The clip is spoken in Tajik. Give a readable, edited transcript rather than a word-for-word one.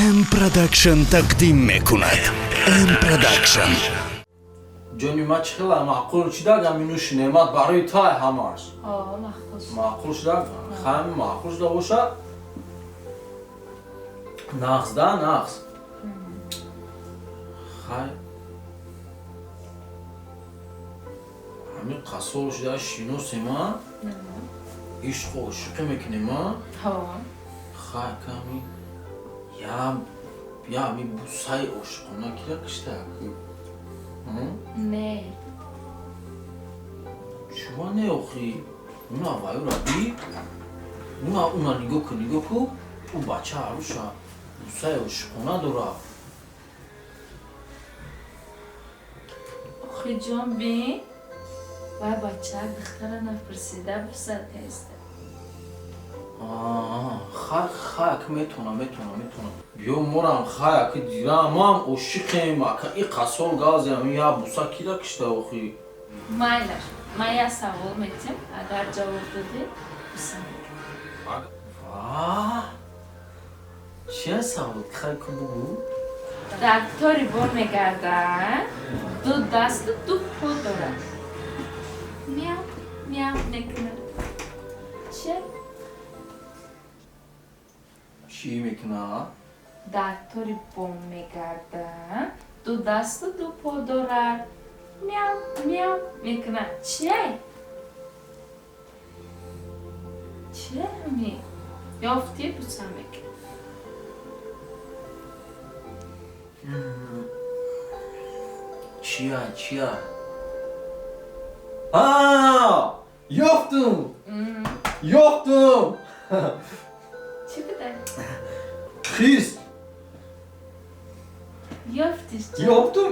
М Продакшн тақдим мекунад. М Продакшн. Ҷони ма, чӣ хела маъқул шидаг ами нӯши неъмат барои тай ҳамаш? Маъқул. Маъқул шидаг? Хами маъқул шуда боша, нағз да, нағз. Хай, ҳамин қассол шуда шиносема, ишқу ошиқӣ мекунема. Хай, ками я ами бусаи ошиқона кира кишта? Не. Чува не, охи? Уна ваюра би, уна нигоҳ кун, нигоҳ ку, ӯ бача аруша бусаи ошиқона дора. Охи ҷон, бин, вай бача духтара напурсида буса теста. Хай, хай, ака, метона, метона, метона. Биё, морам, хай, ака, дирам, моам ошиқем, ака, и қассол газем, я буса кира кишта, охи? Майлаш, ман як савол метиҳам, агар ҷавоб додӣ, буса мекунам. Ва, чия савол? Хай ку, бугӯ. Дар тори бор мегардад, ду дасту ду по дорад, мяв мяв мекунад. Чия? Чӣ мекунад? Дар тори бом мегардад, ду дасту ду по дорад, мяв мяв мекунад. Чия? Чия? Ҳами ёфтӣ, буса мекунад. Чия, чия? А, ёфтум, ёфтум! Чӣ буда? Хирс. Ёфтиш? Ёфтум.